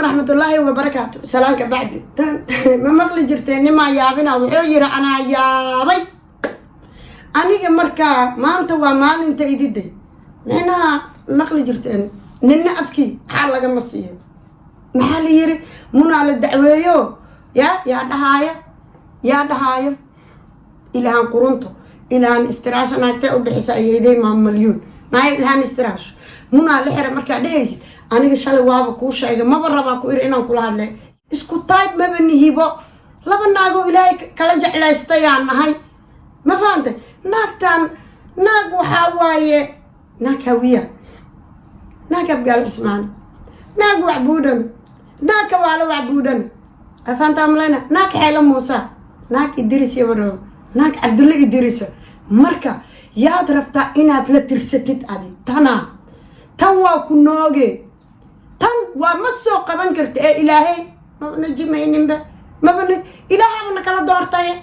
Waraxmatullaahi wabarakaatu. Salaanka bacdi, tan ma maqli jirteen? Nimaa yaabina wuxuu yiri, "Anaa yaabay aniga." Markaa maanta waa maalinta ididay micnaha. Maqli jirteen, nina afkii maxaa lagama siiyo? Maxaa la yiri? Munaa la dacweeyo. Yaa dhahaaya, yaa dhahaayo Ilahaan qurunto, Ilahaan istiraasha naagtee u bixisa ayeyday maamalyuun naaya Ilahaan istiraash munaa la xira. Markaa dhehaysid, aniga shalay waaba kuu sheegay, maba rabaa ku iri inaan kula hadlay. Isku type maba nihibo, laba naagoo Ilaahay kala jeclaystayaan nahay. Ma fahantay? Naagtan naag waxaa waaye, naag Hawiya, naag Abgaal Cismaan, naag wacbuudhan, naag Kabaalo wacbuudhan, afaantaa malayna, naag Xeelo Muusa, naag Idris Yabarow, naag Cabdulle Idrisa. Marka yaad rabtaa inaad la tirsatid adi? Tana tan waa ku nooge, tan waa ma soo qaban karta. Ee Ilaahay maba najimayninba, maba Ilaahaba na kala doortaye,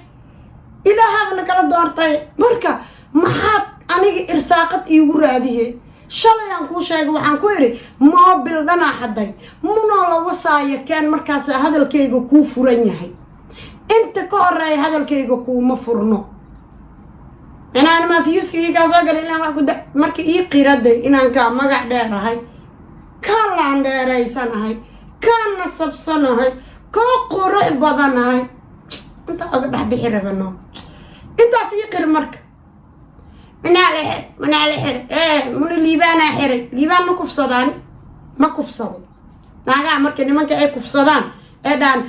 Ilaahaba na kala doortaye. Marka maxaad aniga irsaaqad iigu raadiye? Shalay aan kuu sheegay, waxaan ku idhi moobil dhanaa xaday, munoo la wasaayo keen. Markaasa hadalkayga kuu furan yahay. Inta ka horeeya hadalkayga kuuma furno. Inaan maafiyuuska ii kaa soo galay inaan wax ku marka ii qiraday inaan kaa magac dheerahay, kaa laandheeraysanahay, kaa nasabsanahay, kaa qurux badanahay, intaa oga dhex bixi rabano. Intaas ii qir. Marka minaa la xir, minaa la xiray, muna Liibaanaa xiray. Liibaan ma kufsadaan, ma kufsaday naagaha. Marka nimanka ay kufsadaan ee dhahan,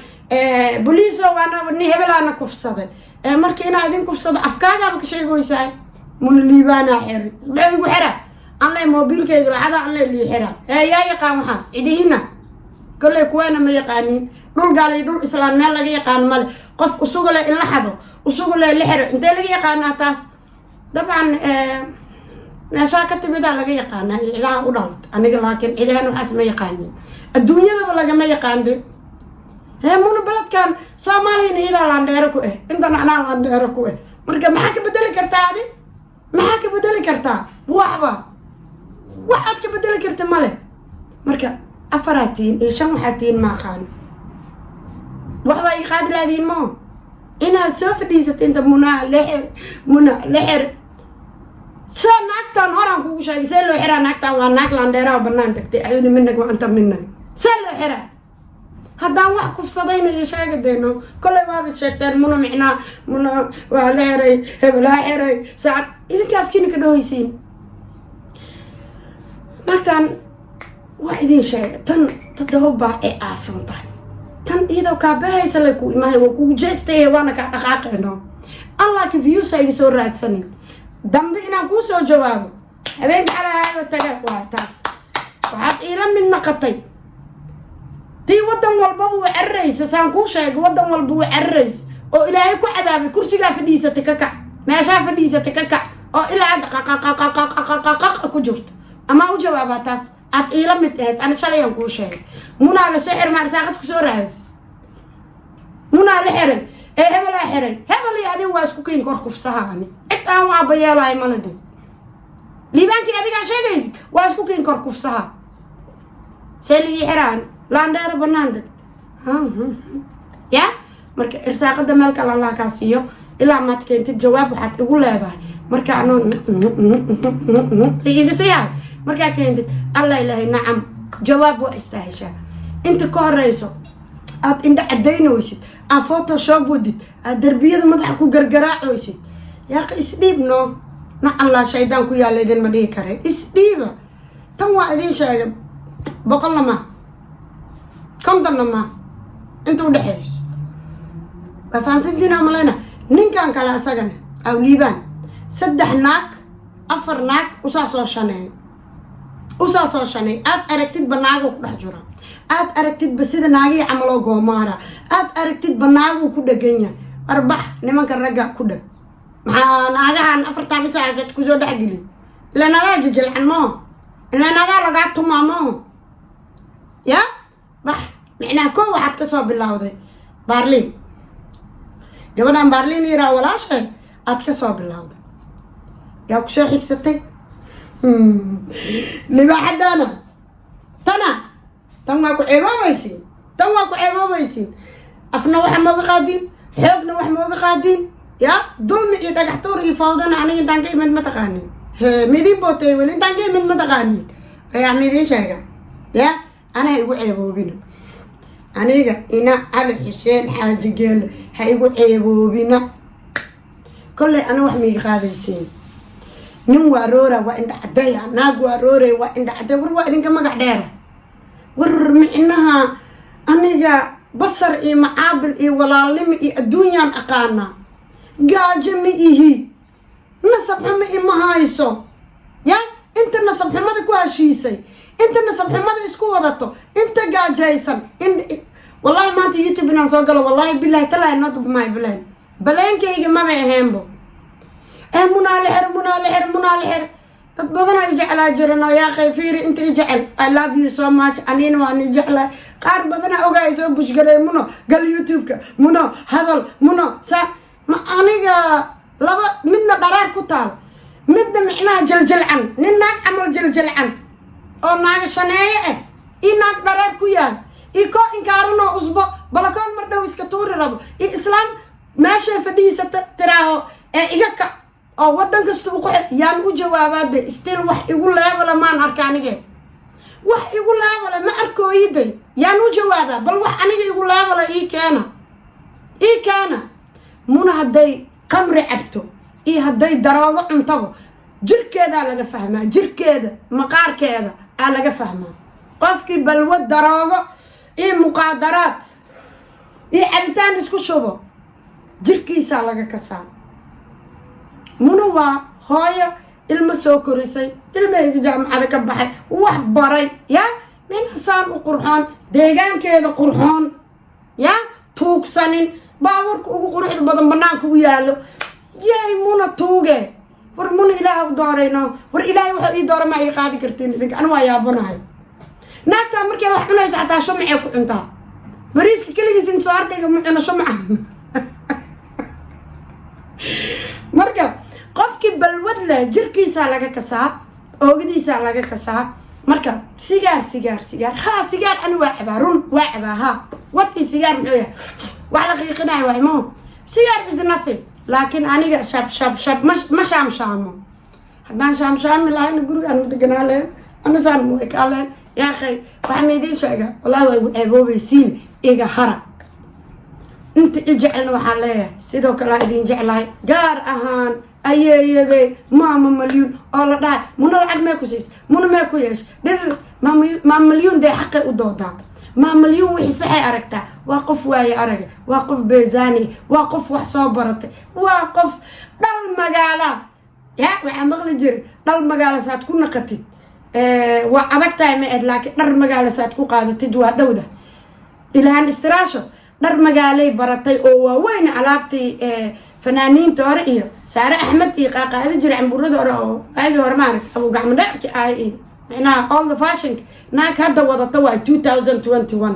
"Boliiso, waana ni hebelaana kufsaday." Marka inaa idin kufsado afkaagaaba ka sheegoysaa. Muna Liibaanaa xiray, maxuu igu xiraa? Anle moobiilkayga lacada anle lii xiraa. Ee yaa yaqaan waxaas? Cidihina kolley kuwaana ma yaqaaniin. Dhul gaal iyo dhul islaan meel laga yaqaan male. Qof usugale in la xado, usugale la xiro, intee laga yaqaanaa taas? Dabcan meeshaa ka timidaa laga yaqaanaa iyo cidaha u dhalata aniga, laakiin cidahan waxaas ma yaqaanin, adduunyadaba lagama yaqaande. Hee, muna beledkan Soomaaliyana iyadaa laandheero ku ah, intan anaa laandheero ku ah. Marka maxaa ka bedeli kartaa adi? Maxaa ka bedeli kartaa? Waxba wax aad ka bedeli karta male. Marka afaraa tihiin iyo shan waxaa tihiin ma aqaano. Waxbaa ii qaadi laadiin maho inaad soo fadhiisata inta munaa la xir, muna la xir. Saa naagtan horaan kugu sheegay, see loo xiraa naagtan? Waa naag laandheeraha banaan tagtay. Acuudu minag wa anta minag. See loo xiraa? Haddaan wax kufsadayna ii sheega deyno. Kollay waabad sheegteen, muna micnaa muna waa la xiray, hebelaa xiray, saacad idinka afkiina ka dhahoysiin. Naagtan waa idin sheega, tan toddoba baa ay aasan tahay. Tan iyadoo kaabahaysa lay ku imahay, waa kugu jeestay, waana kaa dhaqaaqayno. Allaakin views iga soo raadsanin dambe inaan kuu soo jawaabo habeenka xalahaayo taga. Waa taas waxaad iila mid naqatay tii waddan walba uu cararaysa. Saan kuu sheegay, waddan walba uu cararaysa oo Ilaahay ku cadaabay. Kursigaa fadhiisatay ka kac, meeshaa fadhiisatay ka kac, oo ilaa hadda qaqaqaqaqaqaqaq ku jirto. Amaa u jawaabaa taas aad iila mid ahayd? Ani shalayaan kuu sheegay, munaa la soo xir, maarsaaqad kusoo raadis. Munaa la xiray ee hebelaa xiray, hebel iyo adiga waa isku keyn kor kufsaha. Ani cid aan u abayeelahay malade. Liibaankii adigaa sheegaysid waa isku keyn kor kufsaha. See ligii xiraan laandheero banaan degta ya? Marka irsaaqada meel kale Allah kaa siiyo. Ilaa maad keentid jawaab waxaad igu leedahay. Marka anoo iiga siyahay, markaa keentid, Allah Ilaahay, nacam, jawaab waa istaaheshaa. Inta ka horeyso aad indha cadaynaysid, aad Photoshop wadid, aad darbiyada madaxa ku gargaraacoysid, yaaqa isdhiib no. Nacallaa shaydaan ku yaalla idinma dhihi kare, isdhiiba. Tan waa idin sheegay, 100-na maa, 50-na maa, inta udhexeyso waa fahansantiina malayna. Ninkan kale asagana aw Liibaan, saddex naag, afar naag usaa soo shaneey, usaa soo shanay. Aad aragtidba naago ku dhex jira, aad aragtidba sida naagihii camaloo goomaara, aad aragtidba naaguu ku dhegan yahay. Arbax nimanka ragga ku dheg, maxaa naagahan afartan isaasad kusoo dhexgeliy? Ilaan adaa jijilcan maho, ilaan adaa lagaa tumaa maho. Ya bax, micnaha ko waxaad kasoo bilowday Baarliin, gabadhan Baarliin yiraa walaashay aad kasoo bilowday. Yaa kusoo xigsatay? Libaaxadana tana. Tan waa ku ceeboobaysiin, tan waa ku ceeboobaysiin. Afna waxa mooga qaadiin, xoogna wax mooga qaadiin. Ya dulmi iyo dhagax tuur iyo fawdana aniga intaan ka imid ma taqaanin. He, midiin bootay weli intaan ka imid ma taqaanin. Rayaa, midiin sheega ya, anaha igu ceeboobina. Aniga ina Cali Xuseen Xaaji Geele ha igu ceeboobina. Kolley ana wax maiga qaadaysiin. Nin waa roora, waa indha cadeya. Naag waa roore, waa indha cadey. War, waa idinka magac dheera. War, micnaha aniga basar iyo macaabil iyo walaalnimo iyo adduunyaan aqaanaa. Gaajo ma ihi, nasab xumo ima hayso. Ya inta nasab xumada ku heshiisay, inta nasab xumada isku wadato, inta gaajaysan in wallahi maanta YouTube inaan soo galo, wallahi billahi talaahi, not my plan. Baleenkayga maba aheenbo ee munaa la xer, munaa la xer, munaa la xer. Dad badanaa i jeclaa jiran oo yaaqay. Fiiri, inta i jecel, I love you so much. Anina waan i jeclaa. Qaar badanaa ogaa soo push gareey: "Muno, gal YouTube-ka. Muno, hadal. Muno, sa ma." Aniga laba midna dharaar ku taal, midna micnaha jeljelcan, nin naag camal jeljelcan oo naaga shaneeye ah io naag dharaar ku yaal io koo inkaaranoo usbo balakoon mar dhow iska tuuri rabo io islaan meeshay fadhihiisa tiraaho ee iga kac oo waddan kasta u qoxe yaan u jawaabaa. De still wax igu leebala maan arka. Anige wax igu leebala ma arkooyiday. Yaan u jawaabaa? Bal wax aniga igu leebala ii keena, ii keena. Muna hadday qamri cabto iyo hadday daroogo cuntabo, jirkeedaa laga fahmaa. Jirkeeda, maqaarkeeda aa laga fahmaa. Qofkii balwad, daroogo iyo muqaadaraad iyo cabitaan isku shubo, jirkiisaa laga kasaa. Muna waa hooyo ilmo soo korisay, ilmahayga jaamacada ka baxay, wax baray. Ya minasaan u qurxoon, deegaankeeda qurxoon, ya tuugsanin, baabuurka ugu quruxda badan banaanka u yaallo. Yay muna tuuge? War, muna ilaah u doorayno. War, ilaahay wuxuu ii doora ma ii qaadi kartiin idinka. Ani waa yaabanahay. Naagtaa markay wax cunaysa xataa shumacay ku cuntaa. Bariiska keligiis in soo hardhiga ma cuno, shumaca. Marka qofkii balwad leh jirkiisaa laga kasaa, oogadiisaa laga kasaa. Marka sigaar, sigaar, sigaar, haa, sigaar ani waa cabaa, run waa cabaa. Haa, wad i sigaar muxuu yahay? Wax la qiiqinayo waay mo. Sigaar is nothing, laakiin aniga shab shab shab ma shaamshaamo. Haddaan shaamshaami lahayna gurigaan ma deganaa lahayn, anasaan mu ekaa lahayn. Yaakhay, waxaa ma idiin sheegaa? Wallahi waa igu ceeboobaysiin. Iga hara. Inta i jecelna waxaan leeyahay sidoo kale aa idin jeclahay, gaar ahaan ayeeyadey Maama Malyuun oo la dhahay: "Muna lacag mee ku siis? Muna mee ku yeesh dhir?" Maama Malyuun dee xaqay u doodaa. Maama Malyuun wixii saxay aragtaa. Waa qof waaye araga, waa qof beesaani, waa qof wax soo baratay, waa qof dhal magaala. Ya waxaa maqli jiray: dhal magaala saad ku naqatid waa adag tahay ma ed, laakiin dhar magaala saad ku qaadatid waa dhowda. Ilhaan Istiraasho dhar magaalay baratay oo waaweyn, alaabtii fanaaniinta hore iyo Saare Axmed iyo qaaqaadi jiray, cambuurada hore oo aagii hore, maaragta, Abu Gacmo Dheerki ahay iyo micnaha all the fashionka naag hadda wadata waa 2021.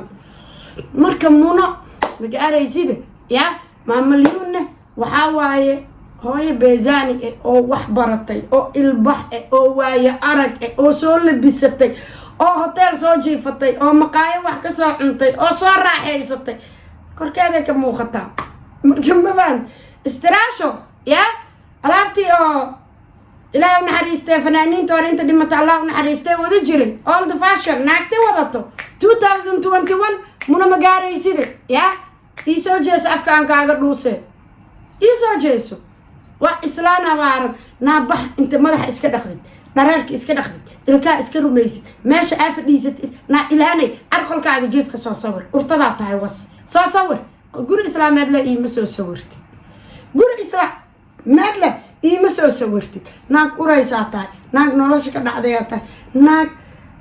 Marka muno magaaraysida ya maamalyuunna waxaa waaye hooyo beesaani eh oo wax baratay oo ilbax eh oo waayo arag eh oo soo labisatay oo hotel soo jiifatay oo maqaayo wax ka soo cuntay oo soo raaxaysatay, korkeeday ka muuqataa. Marka mabaan Istiraasho ya alaabtii oo Ilaah u naxariistee fanaaniinta hore, inta dhimata Allah u naxariistee, wada jiray, all the fashion naagti wadato 2021. Muna ma gaarayside. Ya ii soo jeeso, afka aan kaaga dhuuse. Ii soo jeeso, waa islaan habaaran. Naabax inta madaxa iska dhaqdid, dhareerka iska dhaqdid, ilkaa iska rumaysid, meesha aa fadhiisatid. Naa ilaanay, carqolkaaga jiifka soo sawir. Urtadaa tahay was soo sawir. Guri islaameed le iima soo sawirtid, guri islaameed leh iima soo sawirtid. Naag uraysaa tahay, naag nolosha ka dhacdayaa tahay, naag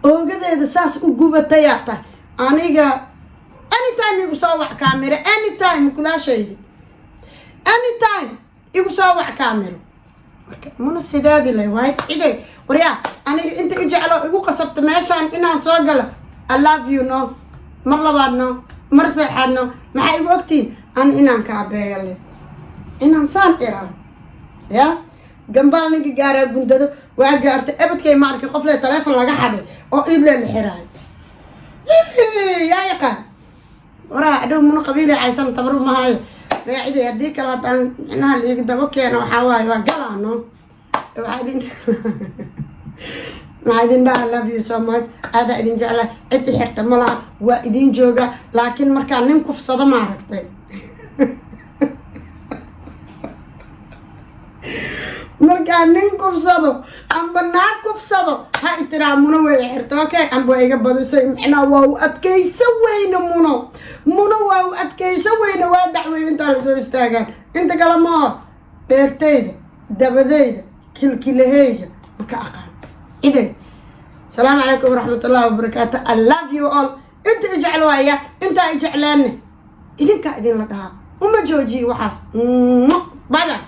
oogadeeda saas u gubatayaa tahay. Aniga anytime igu soo wac kaamiro, anytime kulaashaydi, anytime igu soo wac kaamiro. Marka muna sideedi le waay ciday. Waryaa, aniga inta i jeclo igu qasabta meeshaan inaan soo galo, I love you. No mar labaad, no mar seexaad, no. Maxaa igu ogtihiin? Ani inaan kaabeeya le, inaan saan iraa ya gambaal ninka gaaraa gundado waa gaartay. Ebadkay ma arkay qof le taleefon laga xaday oo iidlee la xiraayo. Yaa yaqaan waraha adhow Muno qabiili caysan tabaru mahaayo magaciday. Haddii kale haddaan micnaha liiga dabo keeno, waxaa waaye waa galaano. Waxaa idin dhaha, love you so much, aadaa idin jecla. Cid i xirta ma laha, waa idin jooga. Laakiin markaa nin kufsado, ma aragtay, markaa nin kufsado amba naag kufsado, ha itiraa Muno way xirta. Okay, amba waa iga badisay, macnaa waa u adkayso weyne. Muno, Muno waa u adkayso weyne, waa dacwey intaa lasoo istaagaan. Inta kale maaho, dheertayda, dabadayda, kilkilaheyga ma ka aqaan ciday. Asalaamu calaykum waraxmatullahi wabarakaatu. I love you all. Inta i jecel waaya, intaa i jeclaane, idinkaa idinla dhahaa. Uma joojiyo waxaas. Bye bye.